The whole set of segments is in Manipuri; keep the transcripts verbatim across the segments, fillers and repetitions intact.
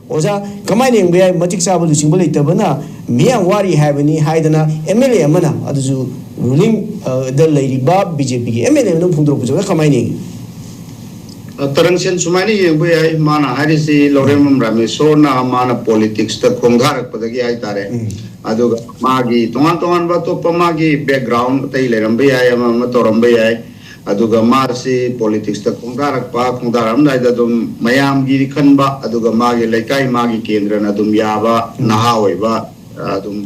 ꯑꯣꯖꯥ, ꯀꯃꯥꯏꯅ ꯌꯦꯡꯕ ꯌꯥꯏ? ꯃꯇꯤꯛ ꯆꯥꯕ ꯂꯨꯆꯤꯡꯕ ꯂꯩꯇꯕꯅ ꯃꯤꯌꯥꯝ ꯋꯥꯔꯤ ꯍꯥꯏꯕꯅꯤ ꯍꯥꯏꯗꯅ ꯑꯦꯝ ꯑꯦꯜ ꯑꯦ ꯑꯃꯅ, ꯑꯗꯨꯁꯨ ꯔꯨꯂꯤꯡ, ꯑ, ꯗ ꯂꯩꯔꯤꯕ ꯕꯤ ꯖꯦ ꯄꯤꯒꯤ ꯑꯦꯝ ꯑꯦꯜ ꯑꯦ ꯑꯃꯅ ꯐꯣꯡꯗꯣꯔꯛꯄꯁꯦ ꯑꯣꯖꯥ ꯀꯃꯥꯏꯅ ꯌꯦꯡꯉꯤ? ꯑ, ꯇꯔꯪꯁꯦꯟ, ꯁꯨꯃꯥꯏꯅ ꯌꯦꯡꯕ ꯌꯥꯏ, ꯃꯥꯅ ꯍꯥꯏꯔꯤꯁꯤ ꯂꯧꯔꯦꯝꯕꯝ ꯔꯥꯃꯦꯁꯣꯔꯅ ꯃꯥꯅ ꯄꯣꯂꯤꯇꯤꯛꯁꯇ ꯈꯣꯡꯗꯥꯔꯛꯄꯗꯒꯤ ꯍꯥꯏꯇꯥꯔꯦ꯫ ꯎꯝ. ꯑꯗꯨꯒ ꯃꯥꯒꯤ ꯇꯣꯉꯥꯟ ꯇꯣꯉꯥꯟꯕ ꯑꯇꯣꯞꯄ ꯃꯥꯒꯤ ꯕꯦꯛꯒ꯭ꯔꯥꯎꯟ ꯑꯇꯩ ꯂꯩꯔꯝꯕ ꯌꯥꯏ, ꯑꯃ ꯑꯃ ꯇꯧꯔꯝꯕ ꯌꯥꯏ꯫ ꯑꯗꯨꯒ ꯃꯥꯁꯤ ꯄꯣꯂꯤꯇꯤꯛꯁꯇ ꯈꯣꯡꯗꯥꯔꯛꯄ, ꯈꯣꯡꯗꯥꯔꯛꯑꯝꯗꯥꯏꯗ ꯑꯗꯨꯝ ꯃꯌꯥꯝꯒꯤ ꯈꯟꯕ, ꯑꯗꯨꯒ ꯃꯥꯒꯤ ꯂꯩꯀꯥꯏ, ꯃꯥꯒꯤ ꯀꯦꯟꯗ꯭ꯔꯅ ꯑꯗꯨꯝ ꯌꯥꯕ, ꯎꯝ. ꯅꯍꯥ ꯑꯣꯏꯕ, ꯑ, ꯑꯗꯨꯝ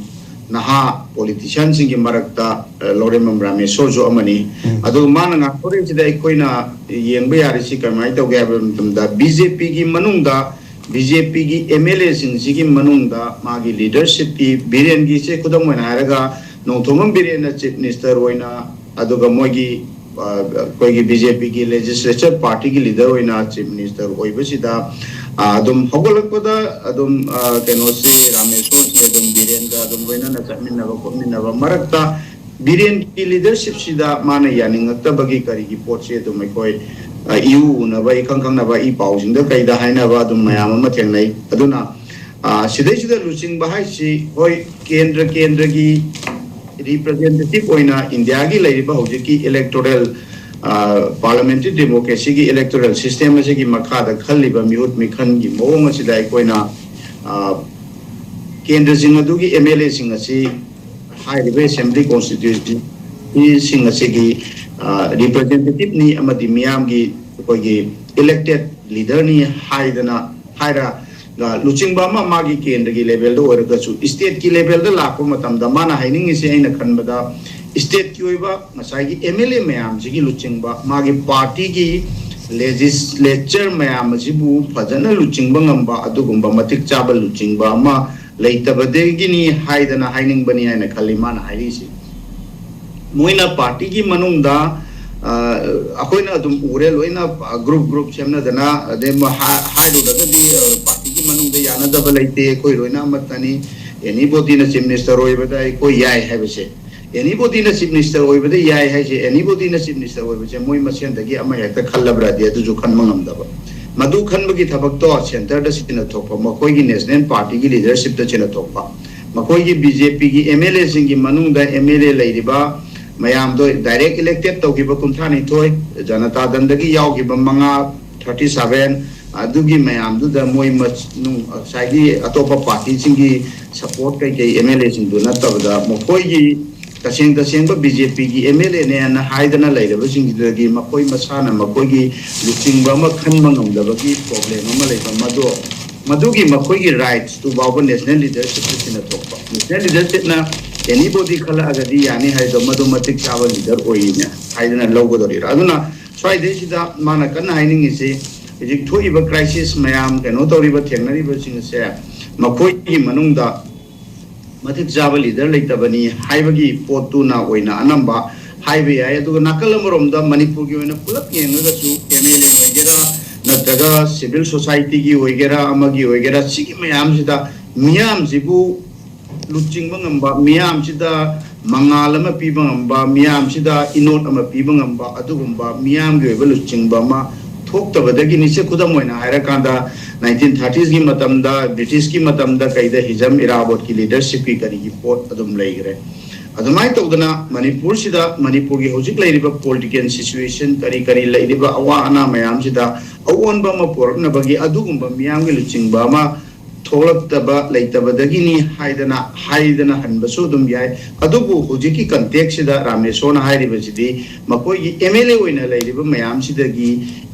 ꯅꯍꯥ ꯄꯣꯂꯤꯇꯤꯁꯤꯌꯥꯟꯁꯤꯡꯒꯤ ꯃꯔꯛꯇ, ꯑ, ꯂꯧꯔꯦꯝꯕꯝ ꯔꯥꯃꯦꯁꯣꯔꯁꯨ ꯑꯃꯅꯤ꯫ ꯎꯝ. ꯑꯗꯨꯒ ꯃꯥꯅ ꯉꯥꯡꯊꯣꯔꯛꯏꯁꯤꯗ ꯑꯩꯈꯣꯏꯅ ꯌꯦꯡꯕ ꯌꯥꯔꯤꯁꯤ ꯀꯃꯥꯏꯅ ꯇꯧꯒꯦ ꯍꯥꯏꯕ ꯃꯇꯝꯗ, ꯕꯤ ꯖꯦ ꯄꯤꯒꯤ ꯃꯅꯨꯡꯗ, ꯕꯤ ꯖꯦ ꯄꯤꯒꯤ ꯑꯦꯝ ꯑꯦꯜ ꯑꯦꯁꯤꯡꯁꯤꯒꯤ ꯃꯅꯨꯡꯗ ꯃꯥꯒꯤ ꯂꯤꯗꯔꯁꯤꯞꯀꯤ, ꯕꯤꯔꯦꯟꯒꯤꯁꯦ ꯈꯨꯗꯝ ꯑꯣꯏꯅ ꯍꯥꯏꯔꯒ, ꯅꯣꯡꯊꯣꯝꯕꯝ ꯕꯤꯔꯦꯟꯅ ꯆꯤꯐ ꯃꯤꯅꯤꯁꯇꯔ ꯑꯣꯏꯅ, ꯑꯗꯨꯒ ꯃꯣꯏꯒꯤ, ꯑ, ꯑꯩꯈꯣꯏꯒꯤ ꯕꯤ ꯖꯦ ꯄꯤꯒꯤ ꯂꯦꯖꯤꯁꯂꯦꯆꯔ ꯄꯥꯔꯇꯤꯒꯤ ꯂꯤꯗꯔ ꯑꯣꯏꯅ ꯆꯤꯐ ꯃꯤꯅꯤꯁꯇꯔ ꯑꯣꯏꯕꯁꯤꯗ, ꯑ, ꯑꯗꯨꯝ ꯍꯧꯒꯠꯂꯛꯄꯗ ꯑꯗꯨꯝ, ꯑ, ꯀꯩꯅꯣꯁꯦ, ꯔꯥꯃꯦꯁꯣꯔꯁꯦ ꯑꯗꯨꯝ ꯕꯤꯔꯦꯟꯒ ꯑꯗꯨꯝ ꯂꯣꯏꯅꯅ ꯆꯠꯃꯤꯟꯅꯕ ꯈꯣꯠꯃꯤꯟꯅꯕ ꯃꯔꯛꯇ ꯕꯤꯔꯦꯟꯒꯤ ꯂꯤꯗꯔꯁꯤꯞꯁꯤꯗ ꯃꯥꯅ ꯌꯥꯅꯤꯡꯉꯛꯇꯕꯒꯤ ꯀꯔꯤꯒꯤ ꯄꯣꯠꯁꯦ ꯑꯗꯨꯝ ꯑꯩꯈꯣꯏ, ꯑ, ꯏꯎ ꯎꯅꯕ, ꯏꯈꯪ ꯈꯪꯅꯕ, ꯏ ꯄꯥꯎꯁꯤꯡꯗ ꯀꯩꯗ ꯍꯥꯏꯅꯕ ꯑꯗꯨꯝ ꯃꯌꯥꯝ ꯑꯃ ꯊꯦꯡꯅꯩ꯫ ꯑꯗꯨꯅ, ꯑ, ꯁꯤꯗꯩꯁꯤꯗ ꯂꯨꯆꯤꯡꯕ ꯍꯥꯏꯁꯤ, ꯍꯣꯏ, ꯀꯦꯟꯗ꯭ꯔ ꯀꯦꯟꯗ꯭ꯔꯒꯤ ꯔꯤꯄ꯭ꯔꯖꯦꯟꯇꯦꯇꯤꯚ ꯑꯣꯏꯅ ꯏꯟꯗꯤꯌꯥꯒꯤ ꯂꯩꯔꯤꯕ ꯍꯧꯖꯤꯛꯀꯤ ꯏꯂꯦꯛꯇꯣꯔꯦꯜ, ꯑ, ꯄꯥꯔꯂꯤꯌꯥꯃꯦꯟꯇꯔꯤ ꯗꯦꯃꯣꯀ꯭ꯔꯦꯁꯤꯒꯤ ꯏꯂꯦꯛꯇꯣꯔꯦꯜ ꯁꯤꯁꯇꯦꯝ ꯑꯁꯤꯒꯤ ꯃꯈꯥꯗ ꯈꯜꯂꯤꯕ ꯃꯤꯍꯨꯠ ꯃꯤꯈꯜꯒꯤ ꯃꯑꯣꯡ ꯑꯁꯤꯗ ꯑꯩꯈꯣꯏꯅ, ꯑ, ꯀꯦꯟꯗ꯭ꯔꯁꯤꯡ ꯑꯗꯨꯒꯤ ꯑꯦꯝ ꯑꯦꯜ ꯑꯦꯁꯤꯡ ꯑꯁꯤ ꯍꯥꯏꯔꯤꯕ ꯑꯦꯁꯦꯝꯕ꯭ꯂꯤ ꯀꯣꯟꯁꯇꯤꯇ꯭ꯌꯨꯟꯁꯤꯁꯤꯡ ꯑꯁꯤꯒꯤ, ꯑ, ꯔꯤꯄ꯭ꯔꯖꯦꯟꯇꯦꯇꯤꯚꯅꯤ ꯑꯃꯗꯤ ꯃꯤꯌꯥꯝꯒꯤ ꯑꯩꯈꯣꯏꯒꯤ ꯏꯂꯦꯛꯇꯦꯠ ꯂꯤꯗꯔꯅꯤ ꯍꯥꯏꯗꯅ ꯍꯥꯏꯔ, ꯑ, ꯂꯨꯆꯤꯡꯕ ꯑꯃ ꯃꯥꯒꯤ ꯀꯦꯟꯗ꯭ꯔꯒꯤ ꯂꯦꯚꯦꯜꯗ ꯑꯣꯏꯔꯒꯁꯨ ꯏꯁꯇꯦꯠꯀꯤ ꯂꯦꯚꯦꯜꯗ ꯂꯥꯛꯄ ꯃꯇꯝꯗ ꯃꯥꯅ ꯍꯥꯏꯅꯤꯡꯉꯤꯁꯦ ꯑꯩꯅ ꯈꯟꯕꯗ ꯏꯁꯇꯦꯠꯀꯤ ꯑꯣꯏꯕ ꯉꯁꯥꯏꯒꯤ ꯑꯦꯝ ꯑꯦꯜ ꯑꯦ ꯃꯌꯥꯝꯁꯤꯒꯤ ꯂꯨꯆꯤꯡꯕ, ꯃꯥꯒꯤ ꯄꯥꯔꯇꯤꯒꯤ ꯂꯦꯖꯤꯁꯂꯦꯆꯔ ꯃꯌꯥꯝ ꯑꯁꯤꯕꯨ ꯐꯖꯅ ꯂꯨꯆꯤꯡꯕ ꯉꯝꯕ ꯑꯗꯨꯒꯨꯝꯕ ꯃꯇꯤꯛ ꯆꯥꯕ ꯂꯨꯆꯤꯡꯕ ꯑꯃ ꯂꯩꯇꯕꯗꯒꯤꯅꯤ ꯍꯥꯏꯗꯅ ꯍꯥꯏꯅꯤꯡꯕꯅꯤ ꯍꯥꯏꯅ ꯈꯜꯂꯤ ꯃꯥꯅ ꯍꯥꯏꯔꯤꯁꯤ꯫ ꯃꯣꯏꯅ ꯄꯥꯔꯇꯤꯒꯤ ꯃꯅꯨꯡꯗ, ꯑ, ꯑꯩꯈꯣꯏꯅ ꯑꯗꯨꯝ ꯎꯔꯦ, ꯂꯣꯏꯅ ꯒ꯭ꯔꯨꯞ ꯒ꯭ꯔꯨꯞ ꯁꯦꯝꯅꯗꯅ, ꯑꯗꯩ ꯃ-, ꯍꯥ-, ꯍꯥꯏꯔꯨꯔꯒꯗꯤ, ꯑ, ꯄꯥꯔꯇꯤꯒꯤ ꯃꯅꯨꯡꯗ ꯌꯥꯅꯗꯕ ꯂꯩꯇꯦ, ꯑꯩꯈꯣꯏ ꯂꯣꯏꯅ ꯑꯃꯠꯇꯅꯤ, ꯑꯦꯅꯤꯕꯣꯗꯤꯅ ꯆꯤꯐ ꯃꯤꯅꯤꯁꯇꯔ ꯑꯣꯏꯕꯗ ꯑꯩꯈꯣꯏ ꯌꯥꯏ ꯍꯥꯏꯕꯁꯦ, ꯑꯦꯅꯤꯕꯣꯗꯤꯅ ꯆꯤꯐ ꯃꯤꯅꯤꯁꯇꯔ ꯑꯣꯏꯕꯗ ꯌꯥꯏ ꯍꯥꯏꯁꯦ, ꯑꯦꯅꯤꯕꯣꯗꯤꯅ ꯆꯤꯐ ꯃꯤꯅꯤꯁꯇꯔ ꯑꯣꯏꯕꯁꯦ ꯃꯣꯏ ꯃꯁꯦꯟꯗꯒꯤ ꯑꯃ ꯍꯦꯛꯇ ꯈꯜꯂꯕ꯭ꯔꯗꯤ ꯑꯗꯨꯁꯨ ꯈꯟꯕ ꯉꯝꯗꯕ꯫ ꯃꯗꯨ ꯈꯟꯕꯒꯤ ꯊꯕꯛꯇꯣ centreꯗ ꯁꯤꯟꯅꯊꯣꯛꯄ, ꯃꯈꯣꯏꯒꯤ national partyꯒꯤ leadershipꯇ ꯁꯤꯟꯅꯊꯣꯛꯄ, ꯃꯈꯣꯏꯒꯤ BJPꯒꯤ MLAꯁꯤꯡꯒꯤ ꯃꯅꯨꯡꯗ MLA ꯂꯩꯔꯤꯕ ꯃꯌꯥꯝꯗꯣ, direct elected ꯇꯧꯈꯤꯕ ꯀꯨꯟꯊ꯭ꯔꯥ ꯅꯤꯊꯣꯏ, ꯖꯅꯇꯥ ꯗꯜꯗꯒꯤ ꯌꯥꯎꯈꯤꯕ ꯃꯉꯥ, thirty seven, ꯑꯗꯨꯒꯤ ꯃꯌꯥꯝꯗꯨꯗ ꯃꯣꯏ ꯃꯁ-, ꯅꯨꯡ-, ꯉꯁꯥꯏꯒꯤ ꯑꯇꯣꯞꯄ partyꯁꯤꯡꯒꯤ support ꯀꯩꯀꯩ MLAꯁꯤꯡꯗꯨ ꯅꯠꯇꯕꯗ, ꯃꯈꯣꯏꯒꯤ ꯇꯁꯦꯡ ꯇꯁꯦꯡꯕ BJPꯒꯤ MLAꯅꯦꯅ ꯍꯥꯏꯗꯅ ꯂꯩꯔꯕꯁꯤꯡꯁꯤꯗꯒꯤ ꯃꯈꯣꯏ ꯃꯁꯥꯅ ꯃꯈꯣꯏꯒꯤ ꯂꯨꯆꯤꯡꯕ ꯑꯃ ꯈꯟꯕ ꯉꯝꯗꯕꯒꯤ problem ꯑꯃ ꯂꯩꯕ, ꯃꯗꯣ, ꯃꯗꯨꯒꯤ ꯃꯈꯣꯏꯒꯤ rightsꯇꯨ ꯐꯥꯎꯕ national leadershipꯇ ꯁꯤꯟꯅꯊꯣꯛꯄ꯫ National leadershipꯅ anybody ꯈꯜꯂꯛꯑꯒꯗꯤ ꯌꯥꯅꯤ ꯍꯥꯏꯗꯣ, ꯃꯗꯨ ꯃꯇꯤꯛ ꯆꯥꯕ leader ꯑꯣꯏꯅ ꯍꯥꯏꯗꯅ ꯂꯧꯒꯗꯧꯔꯤꯔꯥ? ꯑꯗꯨꯅ ꯁ꯭ꯋꯥꯏꯗꯩꯁꯤꯗ ꯃꯥꯅ ꯀꯟꯅ ꯍꯥꯏꯅꯤꯡꯉꯤꯁꯤ, ꯍꯧꯖꯤꯛ ꯊꯣꯛꯏꯕ crisis ꯃꯌꯥꯝ, ꯀꯩꯅꯣ ꯇꯧꯔꯤꯕ, ꯊꯦꯡꯅꯔꯤꯕꯁꯤꯡ ꯑꯁꯦ, ꯃꯈꯣꯏꯒꯤ ꯃꯅꯨꯡꯗ ꯃꯇꯤꯛ ꯆꯥꯕ leader ꯂꯩꯇꯕꯅꯤ ꯍꯥꯏꯕꯒꯤ ꯄꯣꯠꯇꯨꯅ ꯑꯣꯏꯅ ꯑꯅꯝꯕ ꯍꯥꯏꯕ ꯌꯥꯏ꯫ ꯑꯗꯨꯒ ꯅꯥꯀꯜ ꯑꯃꯔꯣꯝꯗ ꯃꯅꯤꯄꯨꯔꯒꯤ ꯑꯣꯏꯅ ꯄꯨꯂꯞ ꯌꯦꯡꯉꯒꯁꯨ, MLA ꯑꯣꯏꯒꯦꯔꯥ, ꯅꯠꯇ꯭ꯔꯒ civil societyꯒꯤ ꯑꯣꯏꯒꯦꯔꯥ, ꯑꯃꯒꯤ ꯑꯣꯏꯒꯦꯔꯥ, ꯁꯤꯒꯤ ꯃꯌꯥꯝꯁꯤꯗ ꯃꯤꯌꯥꯝꯁꯤꯕꯨ ꯂꯨꯆꯤꯡꯕ ꯉꯝꯕ, ꯃꯤꯌꯥꯝꯁꯤꯗ ꯃꯉꯥꯜ ꯑꯃ ꯄꯤꯕ ꯉꯝꯕ, ꯃꯤꯌꯥꯝꯁꯤꯗ ꯏꯅꯣꯠ ꯑꯃ ꯄꯤꯕ ꯉꯝꯕ, ꯑꯗꯨꯒꯨꯝꯕ ꯃꯤꯌꯥꯝꯒꯤ ꯑꯣꯏꯕ ꯂꯨꯆꯤꯡꯕ ꯑꯃ ꯊꯣꯛꯇꯕꯗꯒꯤꯅꯤ꯫ ꯁꯦ, ꯈꯨꯗꯝ ꯑꯣꯏꯅ ꯍꯥꯏꯔꯀꯥꯟꯗ, nineteen thirtiesꯀꯤ ꯃꯇꯝꯗ, Britishꯀꯤ ꯃꯇꯝꯗ ꯀꯩꯗ ꯍꯤꯖꯝ ꯏꯔꯥꯕꯣꯠꯀꯤ leadershipꯀꯤ ꯀꯔꯤꯒꯤ ꯄꯣꯠ ꯑꯗꯨꯝ ꯂꯩꯈ꯭ꯔꯦ꯫ ꯑꯗꯨꯃꯥꯏꯅ ꯇꯧꯗꯅ ꯃꯅꯤꯄꯨꯔꯁꯤꯗ, ꯃꯅꯤꯄꯨꯔꯒꯤ ꯍꯧꯖꯤꯛ ꯂꯩꯔꯤꯕ political situation, ꯀꯔꯤ ꯀꯔꯤ ꯂꯩꯔꯤꯕ ꯑꯋꯥ ꯑꯅꯥ ꯃꯌꯥꯝꯁꯤꯗ ꯑꯑꯣꯟꯕ ꯑꯃ ꯄꯨꯔꯛꯅꯕꯒꯤ ꯑꯗꯨꯒꯨꯝꯕ ꯃꯤꯌꯥꯝꯒꯤ ꯂꯨꯆꯤꯡꯕ ꯑꯃ ꯊꯣꯛꯂꯛꯇꯕ, ꯂꯩꯇꯕꯗꯒꯤꯅꯤ ꯍꯥꯏꯗꯅ, ꯍꯥꯏꯗꯅ ꯍꯟꯕꯁꯨ ꯑꯗꯨꯝ ꯌꯥꯏ꯫ ꯑꯗꯨꯕꯨ ꯍꯧꯖꯤꯛꯀꯤ contextꯁꯤꯗ ꯔꯥꯃꯦꯁꯣꯔꯅ ꯍꯥꯏꯔꯤꯕꯁꯤꯗꯤ, ꯃꯈꯣꯏꯒꯤ MLA ꯑꯣꯏꯅ ꯂꯩꯔꯤꯕ ꯃꯌꯥꯝꯁꯤꯗꯒꯤ,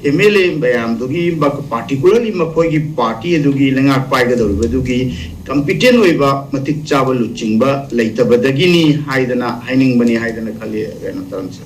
MLA ꯃꯌꯥꯝꯗꯨꯒꯤ, particularly ꯃꯈꯣꯏꯒꯤ party ꯑꯗꯨꯒꯤ ꯂꯩꯉꯥꯛ ꯄꯥꯏꯒꯗꯧꯔꯤꯕꯗꯨꯒꯤ competent ꯑꯣꯏꯕ, ꯃꯇꯤꯛ ꯆꯥꯕ ꯂꯨꯆꯤꯡꯕ ꯂꯩꯇꯕꯗꯒꯤꯅꯤ ꯍꯥꯏꯗꯅ ꯍꯥꯏꯅꯤꯡꯕꯅꯤ ꯍꯥꯏꯗꯅ ꯈꯜꯂꯤ, ꯀꯩꯅꯣ, ꯇꯔꯝꯁꯦ꯫